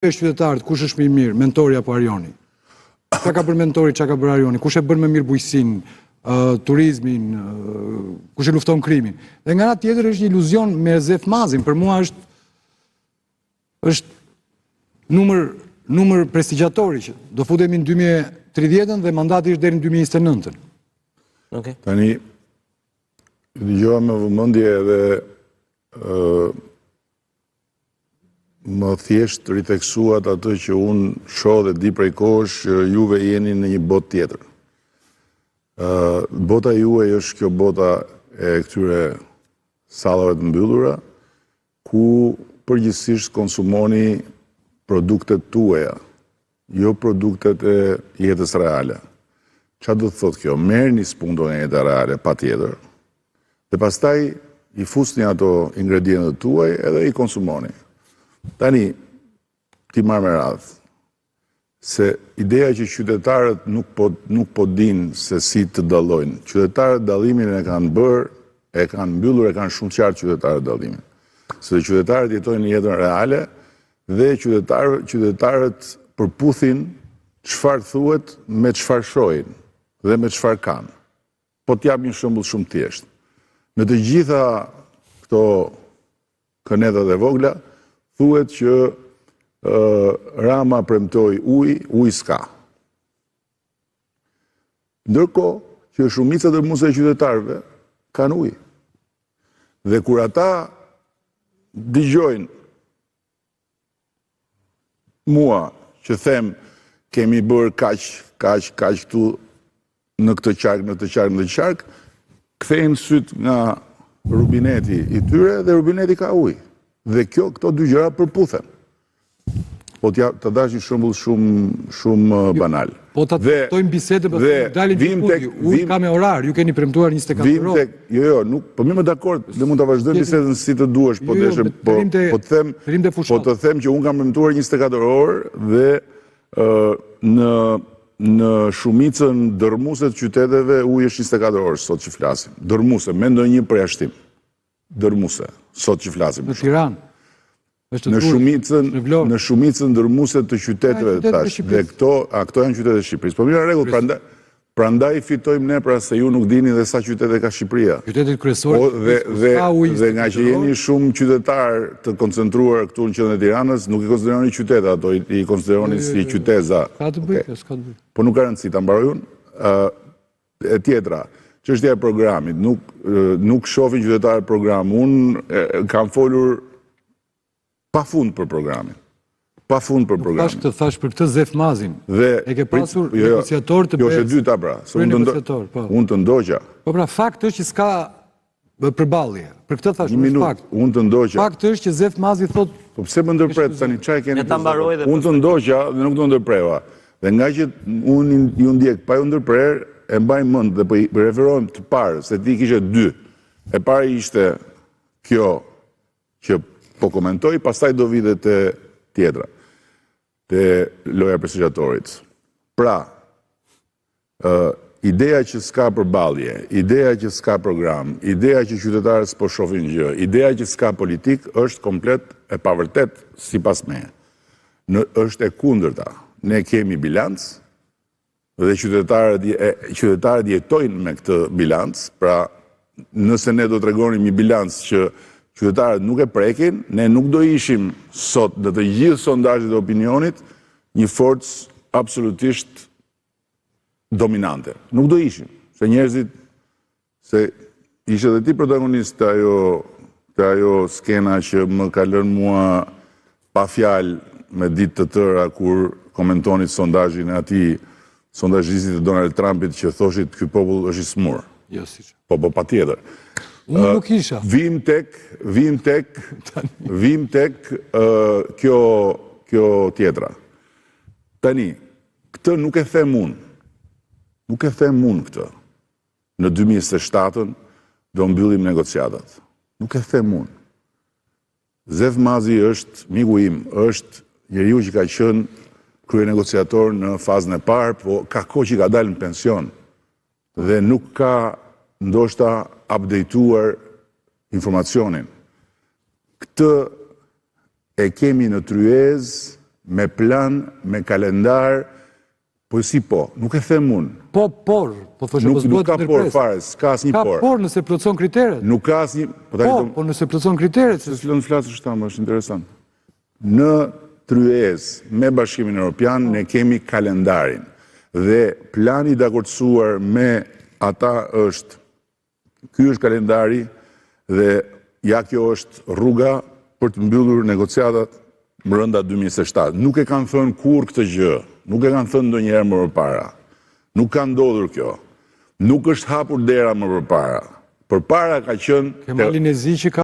Qytetarët, kush është më i mirë, Mentori apo Arioni? Çka ka bërë Mentori, çka ka bërë Arioni? Kush e bën më mirë bujqësinë, turizmin, kush e lufton krimin? Dhe nga ana tjetër është një iluzion me Zef Mazin, për mua është është numër numër prestigjatori që do futemi në 2030-ën dhe mandati është deri në 2029-ën. Okej. Tani dëgjova me vëmendje edhe Më thjesht ritheksuat atë që unë shoh dhe di prej kohësh që juve jeni në një botë tjetër. Bota juaj është kjo bota e këtyre sallave të mbyllura, ku përgjithësisht konsumoni produktet tuaja, jo produktet e jetës reale. Ça do të thotë kjo? Merrni spunto nga jeta reale, patjetër, dhe pastaj i fusni ato ingredientët tuaj edhe i konsumoni. Tani, t'i marr me radhë, se ideja që qytetarët nuk po, nuk po dinë se si të dallojnë. Qytetarët dallimin e kanë bërë, e kanë mbyllur, e kanë shumë qartë qytetarët dallimin. Se qytetarët jetojnë në jetën reale dhe qytetarët, qytetarët përputhin çfarë thuhet me çfarë shohin dhe me çfarë kanë. Po të jap një shembull shumë të thjeshtë. Në të gjitha këto kënetat e vogla thuhet që Rama premtoi ujë, ujë s'ka. Ndërkohë që shumica dërmuese e qytetarëve kanë ujë. Dhe kur ata dëgjojnë mua që them kemi bërë kaq, kaq, kaq këtu në këtë qark, në këtë qark, në këtë qark, kthejnë sytë nga rubineti i tyre dhe rubineti ka ujë. Dhe kjo, këto dy gjëra përputhen. Po t'ja të dash një shembull shumë shumë jo, banal. Po ta ftojmë bisedën, po dalim vim tek ujë ka me orar, ju keni premtuar 24 orë. Tek, jo, jo, nuk, po mirë dakord, ne mund ta vazhdojmë bisedën si të duash, po jo, jo, po po të them, po të them që unë kam premtuar 24 orë dhe në në shumicën dërrmuese të qyteteve uji është 24 orë sot që flasim. Dërrmuese, me ndonjë përjashtim. Dërrmuese, sot që flasim. Në Tiranë. Në shumicën në shumicën dërrmuese të qyteteve të thashë. Dhe këto, a këto janë qytete të Shqipërisë. Po mirë, në rregull, prandaj prandaj fitojmë ne pra se ju nuk dini dhe sa qytete ka Shqipëria. Qytetet kryesore po, dhe dhe dhe nga që jeni shumë qytetarë të koncentruar këtu në qendrën e Tiranës, nuk i konsideroni qytete ato, i, i konsideroni jo, si jo, jo. qyteza. Ka të bëjë, s'ka të bëjë. Po nuk ka rëndësi, ta mbaroj unë. Ë e tjetra, çështja e programit, nuk nuk shohin qytetarët program. Unë kam folur pa fund për programin. Pa fund për programin. Thashë këtë thashë për këtë Zef Mazin. Dhe e ke pasur jo, jo, negociator të Jo, është e dyta pra. Se unë të ndo, po. Unë të ndoqa. Po pra fakt është që s'ka përballje. Për këtë thashë, është fakt. Unë të ndoqa. Fakt është që Zef Mazi thotë Po pse më ndërpret tani çfarë e keni? Ta mbaroj dhe Unë të ndoqa dhe nuk të ndërpreva. Dhe nga që unë ju ndjek pa ju ndërprerë, e mbaj mend dhe po i referohem të parës, se ti kishe dy. E para ishte kjo që po komentoj, pastaj do vi dhe te tjetra, te loja e prestigjatorit. Pra, Ideja që s'ka përballje, ideja që s'ka program, ideja që qytetarët s'po shohin gjë, ideja që s'ka politikë është komplet e pavërtetë sipas meje. Në është e kundërta. Ne kemi bilanc dhe qytetarët qytetarët jetojnë me këtë bilanc, pra nëse ne do tregonim një bilanc që qytetarët nuk e prekin, ne nuk do ishim sot në të gjithë sondazhet e opinionit një forcë absolutisht dominante. Nuk do ishim, se njerëzit, se ishe dhe ti protagonist te ajo, te ajo skena që më ka lënë mua pa fjalë me ditë të tëra kur komentonit sondazhin e atij sondazhistit të Donald Trumpit që thoshit ky popull është i sëmurë. Jo, si Po, po, patjetër. Unë nuk isha. Vim tek, vim tek, vim tek kjo, kjo tjetra. Tani, Këtë nuk e them unë. Nuk e them unë këtë. Në 2027-ën do mbyllim negociatat. Nuk e them unë. Zef Mazi është miku im, është njeriu që ka qenë kryenegociator në fazën e parë, po ka kohë që ka dalë në pension dhe nuk ka ndoshta updateuar informacionin. Këtë e kemi në tryezë me plan, me kalendar, po si po, nuk e them unë. Po, por, po thoshe, po s'duhet të ndërpres. Nuk ka por fare, s'ka asnjë por. Ka por nëse plotëson kriteret. Nuk ka asnjë... Po, po, po nëse plotëson kriteret. Se s'lënë flasësh ta, më është interesant. Në tryezë me Bashkimin Europian ne kemi kalendarin dhe plani i dakordësuar me ata është ky është kalendari dhe ja kjo është rruga për të mbyllur negociatat brenda 2027. Nuk e kanë thënë kurrë këtë gjë, nuk e kanë thënë ndonjëherë më përpara. Nuk ka ndodhur kjo. Nuk është hapur dera më përpara. Përpara ka qenë Ke Malin e Zi që ka.